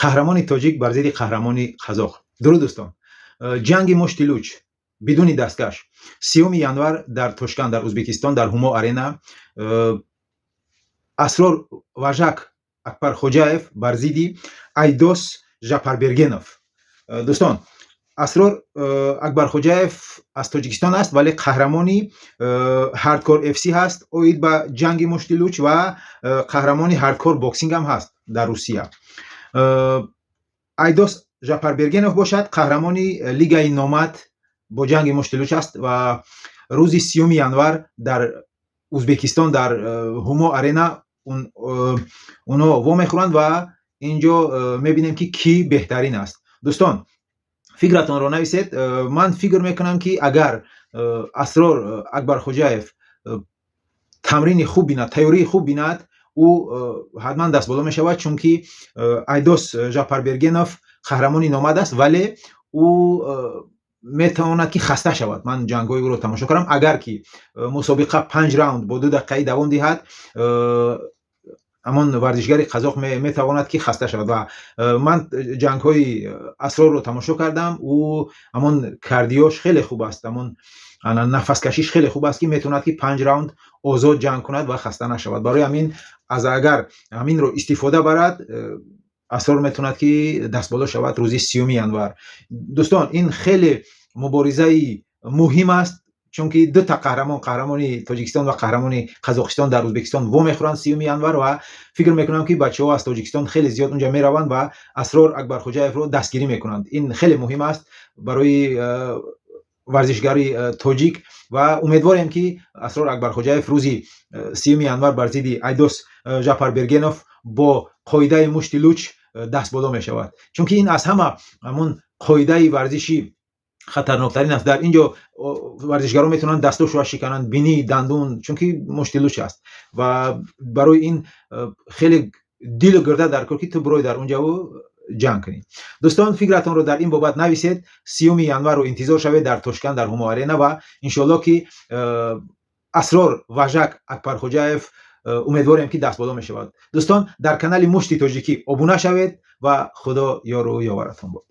Қаҳрамони тоҷик бар зидди қаҳрамони қазоқ. Дуруд, дӯстон! Ҷанги мушти луч бидуни дасткаш 30 январ дар Тошканд, дар Ӯзбекистон, дар Ҳумо Арена Асрор Важак Акбархоҷаев бар зидди Айдос Жапарбергенов. Дӯстон, Асрор Акбархоҷаев аз Тоҷикистон аст, вале қаҳрамони Hardcore FC ҳаст оид ба ҷанги мушти луч ва қаҳрамони Hardcore Boxing ҳам ҳаст дар Русия. Айдос Жапарбергенов бошад, қаҳрамони лигаи Номад бо ҷанги мушти луч аст ва рӯзи 30 январ дар Ӯзбекистон, дар Ҳумо Арена онҳо вомехӯранд ва инҷо мебинем, ки кӣ беҳтарин аст. Дӯстон, фикратонро нависед. Ман фикр мекунам, ки агар Асрор Акбархоҷаев тамрини хуб бинад, тайёрии хуб бинад, ӯ ҳатман дастболо мешавад, чунки Айдос Жапарбергенов қаҳрамони Номад аст, вале ӯ метавонад, ки хаста шавад. Ман ҷангҳои ӯро тамошо кардам. Агар ки мусобиқа панҷ раунд бо 2 дақиқаӣ давом диҳад, ҳамон варзишгари қазоқ метавонад, ки хаста шавад. Ва ман ҷангҳои Асрорро тамошо кардам. Ӯ ҳамон кардиош хеле хуб аст, ҳамон нафаскашиш хеле хуб аст, ки метавонад, ки панҷ раунд озод ҷанг кунад ва хаста нашавад. Барои ҳамин аз агар ҳаминро истифода барад, Асрор метавонад, ки дастболо шавад рӯзи 30 январ. Дӯстон, ин хеле муборизаи муҳим аст, чунки дута қаҳрамон, қаҳрамони Тоҷикистон ва қаҳрамони Қазоқистон, дар Ӯзбекистон вомехӯранд 30 январ ва фикр мекунам, ки бачаҳо аз Тоҷикистон хеле зиёд унҷа мераванд ва Асрор Акбархоҷаевро дастгирӣ мекунанд. Ин хеле муҳим аст барои варзишгари тоҷик ва умедворем, ки Асрор Акбархоҷаев рӯзи 30 январ бар зидди Айдос Жапарбергенов бо қоидаи мушти луч дастболо мешавад, чунки ин аз ҳама ҳамон қоидаи варзиши хатарноктарин аст. Дар ин ҷо варзишгарон метавонанд дастошро шикананд, бинӣ, дандун, чунки мушти луч аст ва барои ин хеле дилу гирда дар кор, ки ту бирой дар унҷаву ҷанг кунӣ. Дӯстон, фикратонро дар ин бобат нависед. 30 январро интизор шавед дар Тошканд, дар Ҳумо Арена ва иншоалло, ки Асрор Важак Акбархоҷаев, умедворем, ки дастболо мешавад. Дӯстон, дар канали Мушти Тоҷикӣ обуна шавед ва Худо ёру ёваратон бод.